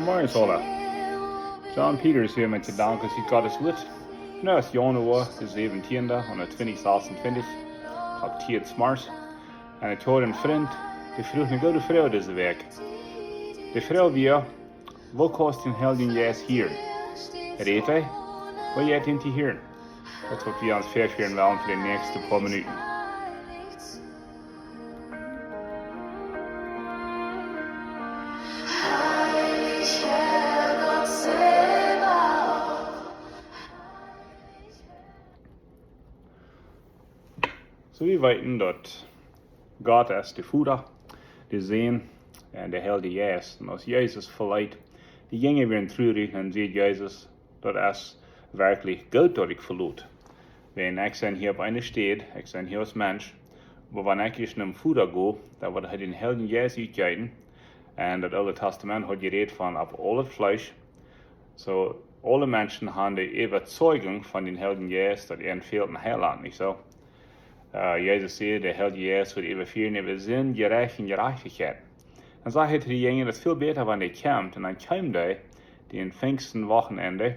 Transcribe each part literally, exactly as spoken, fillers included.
Morjens aula. John Peters hia met de Jedanken ut Gottes Wuat. Nu es Januoa de säwentieende, aun de twintich sasuntwintich, opp Tiedsmars. Un ekj haud een Frint, dee fruach eene goode Froag dise Wäakj. De Froag wia: Woo kaust dän Heiljen Jeist hieren? Rät hee? Woo jeit hee to hieren? Daut woat wie ons väafieren wellen fa de näakjste poa Minuten. Soo, wie weeten daut Gott es de Voda, de Sän un de Heilje Jeist. Un aus Jesus veleet, de Jinja wieren trurich, un säd Jesus: Daut es werkjlich goot, daut ekj veloot. Wiels ekj sie hia opp eene Städ, ekj sie hia aus Mensch, oba wan ekj ieescht nom Voda go, dan woat hee dän Heiljen Jeist utjeeten. Un daut Oole Tastament haud jerät von opp aulet Fleesch. Soo, aule Menschen haben de Äwazeigung von dän Heiljen Jeist, daut an fält een Heilaunt, nich soo? Äh, Jesus säd, de Heilje Jeist woat äwafieren äwa Sind, Jerecht un Jerajchtichkjeit. Dan säd hee to de Jinja, daut es väl bäta, wan dee kjemt. Un dan kjeem dee, dän Pinjstwochenenj,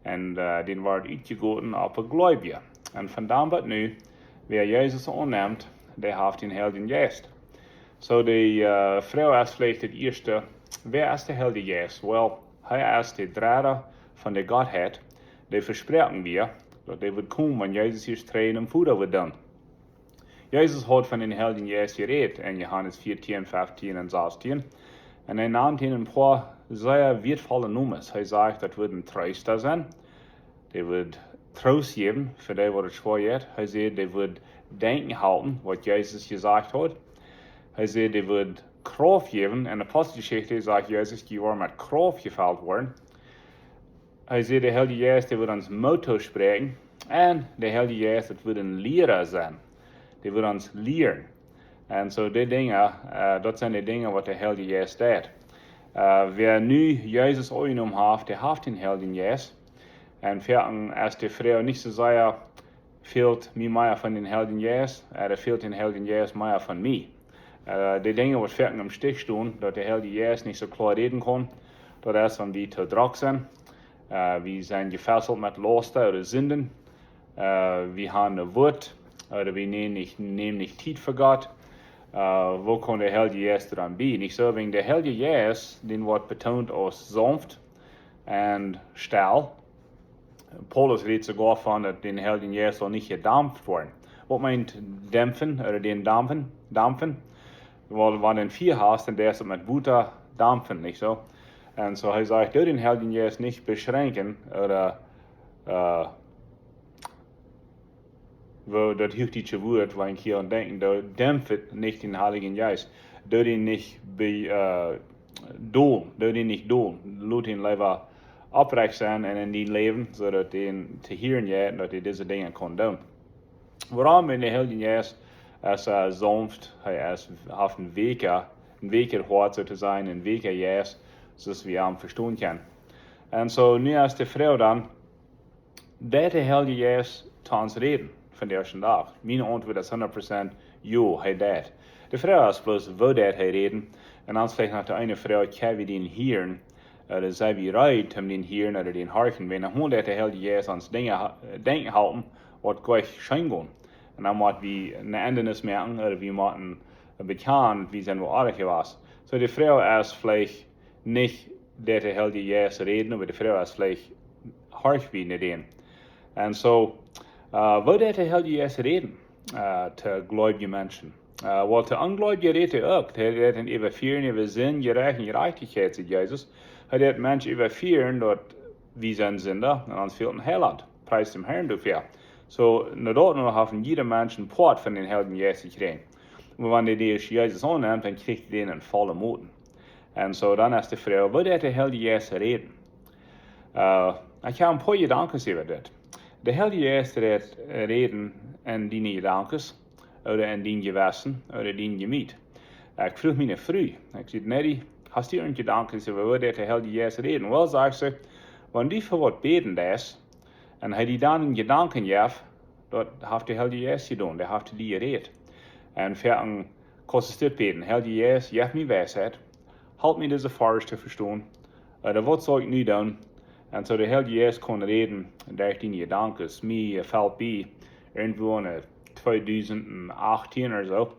un, äh, dee wort utjegoten opp de Gleubje. Un von dan bat nu, wäa Jesus aunnemt, dee haft dän Heiljen Jeist. Soo, de, äh, Froag es veleicht daut ieeschte: Wäa es de Heilje Jeist? Well, hee es de Dredda von de Gottheit, dee vesproaken wia, daut dee wudd komen, wan Jesus ieescht trigj nom Voda wudd doonen. Jesus haud von dän Heiljen Jeist jerät en Johanes vieetieen, feftieen un sastieen. Un hee nand hia een poa sea wieetvolle Nomes. Hee säd, daut wudd een Treesta sennen. Dee wudd Troost jäwen fa dee, waut et schwoa jeit. Hee säd, dee wudd denkjen halpen, waut Jesus jesajcht haud. Hee säd, dee wudd Krauft jäwen. En de Aposteljeschicht sajcht Jesus, dee woaren met Krauft jefelt woaren. Hee säd, de Heilje Jeist, dee wudd ons Moot toospräakjen. Un de Heilje Jeist, daut wudd een Liera sennen. Dee wudd ons lieren. Un soo de Dinja, äh, daut sent de Dinja, waut de Heilje Jeist deit. Äh, wäa nu Jesus aunjenomen haft, dee haft dän Heiljen Jeist. Un foaken es de Froag nich soo sea: Fält mie mea von dän Heiljen Jeist, äh, ooda fält dän Heiljen Jeist mea von mie? Äh, de Dinja, waut foaken em Stich stonen, daut de Heilje Jeist nich soo kloa räden kaun, daut es, wan wie too drock sent. Äh, wie sent jefesselt met Lausten ooda Sinden. Äh, wie haben eene Wut, ooda wie nämen nich, nämen nich Tiet fa Gott. Äh, woo kaun de Heilje Jeist doaraun bie? Nich soo, wäajen de Heilje Jeist, dee woat betoont aus saunft un stell. Paulus rät soogoa von, daut dän Heiljen Jeist saul nich jedampft woaren. Waut meent dämpfen, ooda dän dampen, dampen? Well, wan een Fia hast, dan deist du met Wota dampen, nich soo? Un soo, hee sajcht, doo dän Heiljen Jeist nich beschränkjen, ooda, äh, woo daut huachdietsche Wuat, wua ekj hia aun denkj, doo dämpft nich dän Heiljen Jeist. Doo dän nich be-, äh, dolen, doo dän nich dolen. Lot dän leewa oprecht sennen en en dien Läwen, soo daut dän to hieren jeit, daut hee dise Dinja kaun doonen. Wuarom? Wäajen de Heilje Jeist es, äh, saunft, hee es, haft een weekja, een weekja Hoat, soo to sajen, een weekja Jeist, soo aus wie am vestonen kjennen. Un soo, nu es de Froag dan, deit de Heilje Jeist to ons räden vondoag dän Dach? Miene Auntwuat es hundat Prozent jo, hee deit. De Froag es bloos, woo deit hee räden? Un dan veleicht noch de eene Froag, kjenn wie dän hieren, äh, ooda sent wie reed, om dän hieren ooda dän horchen? Wan hee deit, de Heilje Jeist ons Dinja ha-, denkjen halpen, waut goot scheen gonen. Un dan mott wie eene Endanis moaken, ooda wie motten bekjanen, wie sent woll oajch jewast. Soo, de Froag es veleicht nich, deit de Heilje Jeist räden, oba de Froag es veleicht, horch wie no dän? Un soo, äh, woo deit de Heilje Jeist räden, äh, to gleubje Menschen? Äh, well, to Ongleubje rät hee uk. Hee rät en äwafieren äwa Sind, Jerecht un Jerajchtichkjeit, sajcht Jesus. Hee rät Menschen äwafieren, daut wie sent Sinda un ons fält een Heilaunt. Pries däm Herrn doafäa. Soo, no daut nu haft jieda Mensch een Poat von dän Heiljen Jeist jekjräajen. Oba wan hee dän Jesus aunnemt, dan kjricht hee dän en volle Moten. Un soo, dan es de Froag, woo deit de Heilje Jeist räden? Äh, ekj hab een poa Jedanken äwa dit. De Heilje Jeist rät, äh, räden en diene Jedanken, ooda en dien Jewessen, ooda dien Jemiet. Ekj fruach miene Fru, ekj säd: "Nelly, hast du een Jedanken äwa woo deit de Heilje Jeist räden?" "Well," sajcht see, "wan du fa waut bäden deist, un hee die dan een Jedanken jeft, daut haft de Heilje Jeist jedonen, dee haft to die jerät." Un fa een kortet Stekj bäden: "Heilje Jeist, jeff mie Weisheit, halp mie dise Varsch to vestonen, Oba waut saul ekj nu doonen? Un soo de Heilje Jeist kaun räden derch diene Jedanken. Mie felt bie, irjentwoo en tweedusent achtieen ooda soo,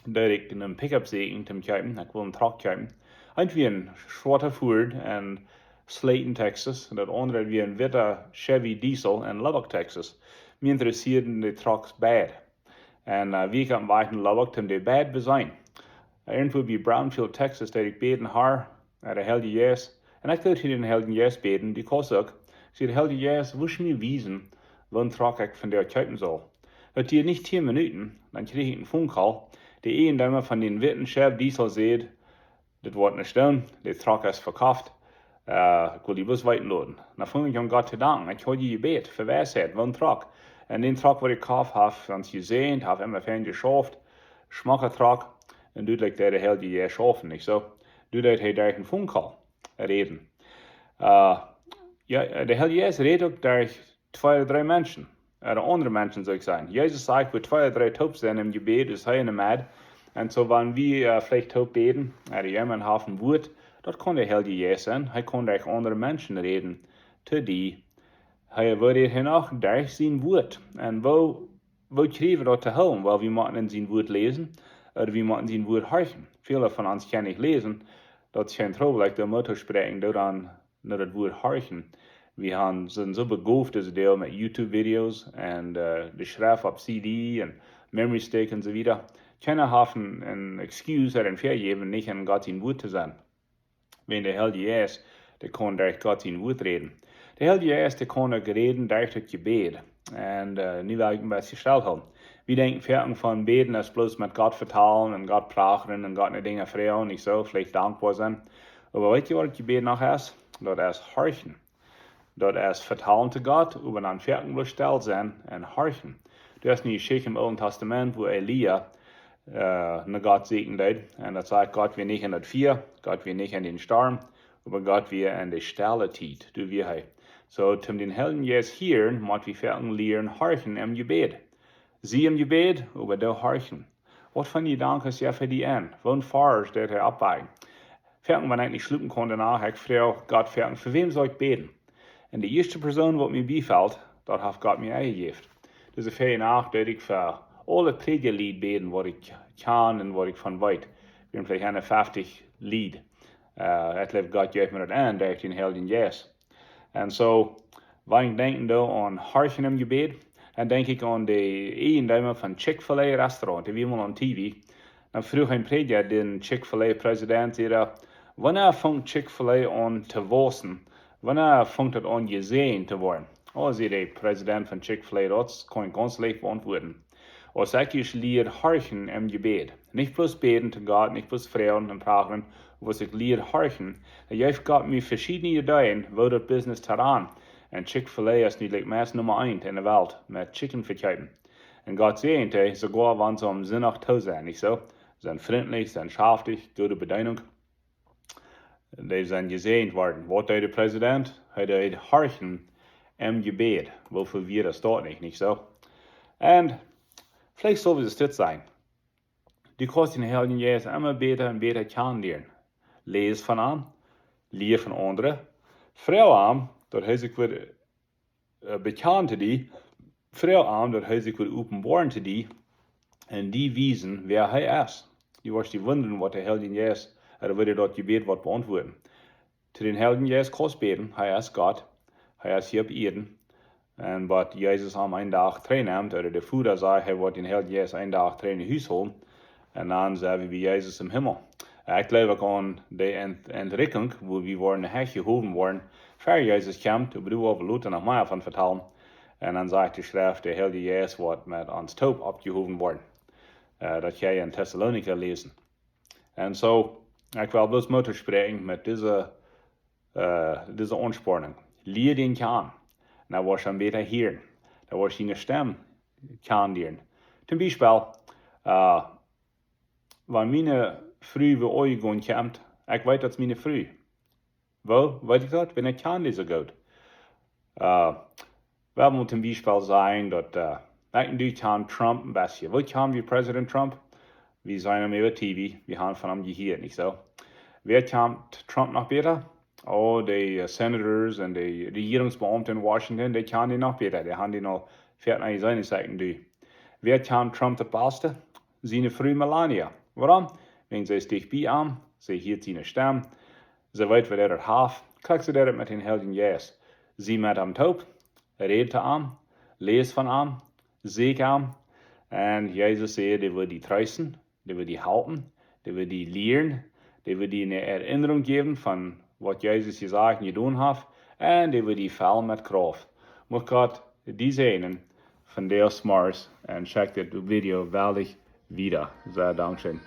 deed ekj een Pickup sieekjen toom kjeepen. Ekj wull een Truck kjeepen. Eent wia een schwoata Ford en Slayton, Texas. Un daut aundre wia een witta Chevy Diesel en Lubbock, Texas. Mie interessieeden de Trucks beid. Un uh, wie ekj oppem Wajch no Lubbock toom dee beid beseenen. Irjentwoo bie Brownfield, Texas, deed ekj bäden: Har, uh, de Heilje Jeist. Un ekj deed hia dän Heiljen Jeist bäden, dee kaust uk. Ekj säd: Heilje Jeist, wurscht mie wiesen, waut een Truck ekj vondoag kjeepen saul? Daut dieed nich tieen Minuten, dan kjrieech ekj een Phone Call. De Eijendeema von dän witten Chevy Diesel säd: Dit woat nich stonen, de Truck es vekoft. Uh, ekj wull die bloos weeten loten. Dan funk ekj aun Gott to danken. Ekj haud jebät fa Weisheit, waut een Truck. Un dän Truck, waut ekj jekoft haud, gaunz jesäajent, haud emma fein jeschauft, schmocka Truck. Un doa deed de Heilje Jeist schaufen, nich soo? Doa deed hee derch een Phone Call räden. Uh, jo, de Heilje Jeist rät uk derch twee ooda dree Menschen. Ooda aundre Menschen, saul ekj sajen. Jesus sajcht, wua twee ooda dree toop sent em Jebäd, es hee enne Medd. Un soo, wan wie uh, veleicht toop bäden, ooda jemaunt haft een Wuat, daut kaun de Heilje Jeist sennen. Hee kaun derch aundre Menschen räden to die. Hee woat hia noch derch sien Wuat. Un woo, woo kjrieen wie daut to hoolen? Well, wie motten en sien Wuat läsen, ooda wie motten sien Wuat horchen. Väle von ons kjennen nich läsen. Daut es kjeen Trubbel, ekj doo mie to spräakjen, doo dan no daut Wuat horchen. Wie han, sent soo begooft dise Doag met YouTube-Videos un uh, de Schreft opp C D un Memory Stick un soo wieda. Kjeena haft een, een excuse ooda een Vejäwen, nich en Gott sien Wuat to sennen. Wan de Heilje Jeist, dee kaun derch Gott sien Wuat räden. De Heilje Jeist, dee kaun uk räden derch daut Jebäd. Un uh, nu well ekj een bät stell hoolen. Wie denkjen foaken von bäden es bloos met Gott vetalen un Gott prachren un Gott no Dinja froagen, nich soo, veleicht dankboa sennen. Oba weet jie, waut daut Jebäd noch es? Daut es horchen. Daut es vetalen to Gott, oba dan foaken bloos stell sennen un horchen. Doa es ne Jeschicht em Oolen Tastament, wua Elia uh, no Gott sieekjen deed. Un daut sajcht, Gott wia nich en daut Fia, Gott wia nich en dän Storm, oba Gott wia en de stelle Tiet. Doa wia hee. Soo, toom dän Heiljen Jeist hieren, mott wie foaken lieren horchen em Jebäd. Sie em Jebäd, oba doo horchen. Waut fa Jedanken jeft hee die aun? Waut fa Varsch deit hee oppwakjen? Foaken, wan ekj nich schlopen kaun doano, ekj froag Gott foaken, fa wäm saul ekj bäden? Un de ieeschte Persoon, waut mie biefelt, daut haft Gott mie enjejäft. Dise Frie Nacht deed ekj fa aule Prädjalied bäden, waut ekj kjan un waut ekj von weet. Wie haben veleicht eenunfeftich Lied. Uh, ekj jleew, Gott jeef mie daut aun derch dän Heiljen Jeist. Un soo, wan ekj denkj doa aun horchen em Jebäd, dan denkj ekj aun de Eijendeema von Chick-fil-A Restaurant, dee wia mol opp T V. Dan fruach een Prädja dän Chick-fil-A Präsident, säd hee: Wanea fangt Chick-fil-A aun to wausen? Wanea fangt daut aun jesäajent to woaren? Oh, säd de Präsident von Chick-fil-A, daut kaun ekj gaunz leicht beauntwuaden. Aus ekj ieescht lieed horchen em Jebäd. Nich bloos bäden to Gott, nich bloos froagen un prachren, aus ekj lieed horchen, dan jeef Gott mie veschiedne Ideeen, woo daut Business to rannen. Un Chick-fil-A es nu, jleew ekj, meist Numma eent en de Welt met Chicken vekjeepen. Un Gott säajent dee, soogoa wan see aum Sindach too sent, nich soo? Sent frintlich, sent schaftich, goode Bedeenunk. Dee sent jesäajent worden. Waut deed de Präsident? Hee deed horchen em Jebäd. Woo väl wia daut nich, nich soo? Un veleicht saul wie dit sennen. Du kaust dän Heiljen Jeist emma bäta un bäta kjanen lieren. Läs von am, lia von aundre, froag am, daut hee sikj woat uh, bekjanen to die, froag am, daut hee sikj woat openboaren to die un die wiesen, wäa hee es. Du woascht die wundren, waut de Heilje Jeist, ooda waut daut Jebäd woat beauntwuaden. To dän Heiljen Jeist kaust bäden, hee es Gott, hee es hia opp Ieed. Un waut Jesus am een Dach trigjnemt, ooda de Voda sajcht, hee woat dän Heiljen Jeist een Dach trigj no Hus holen, un dan sent wie bie Jesus em Himmel. Ekj jleew uk aun de Ent-, Entrikjunk, wua wie woaren heich jehowen woaren, ver Jesus kjemt, oba doa woa wie lota noch mea von vetalen. Un dan sajcht de Schreft, de Heilje Jeist woat met ons toop oppjehowen woaren. Uh, daut kjenn jie en Tessalonicha läsen. Un soo, ekj well bloos Moot toospräakjen met dise, uh, dise Aunspornunk. Lia dän kjanen. Dan woascht du am bäta hieren. Dan woascht du siene Stemm kjanen lieren. Toom Biespel, uh, wan miene Fru wua aunjegonen kjemt, ekj weet, daut es miene Fru. Woo weet ekj daut? Wiels ekj kjan dee soo goot. Uh, wie motten toom Biespel sajen, daut, uh, ekj un du kjanen Trump een bät. Woo kjanen wie Präsident Trump? Wie seenen am äwa T V, wie haben von am jehieet, nich soo? Wäa kjant Trump noch bäta? Oh, de uh, senators un de Rejierungsbeaumte en Washington, dee kjanen dee noch bäta. Dee han dee noch veertien Joa seenen, sajen dee. Wäa kjant Trump daut baste? Siene Fru Melania. Wuarom? Wäajen see es dicht bie am, see hieet siene Stemm, see weet, waut hee haft, krakjt see daut met dän Heiljen Jeist. Sie met am toop, räd to am, läs von am, sieekj am. Un Jesus säd, dee wudd die treesten, dee wudd die halpen, dee wudd die lieren, dee wudd die eene Erinnerung jäwen von waut Jesus jesajcht un jedonen haft, un dee wudd die fellen met Krauft. Mucht Gott die säajnen von dee Mars un check dit Video wellich wieda. Sea dankscheen.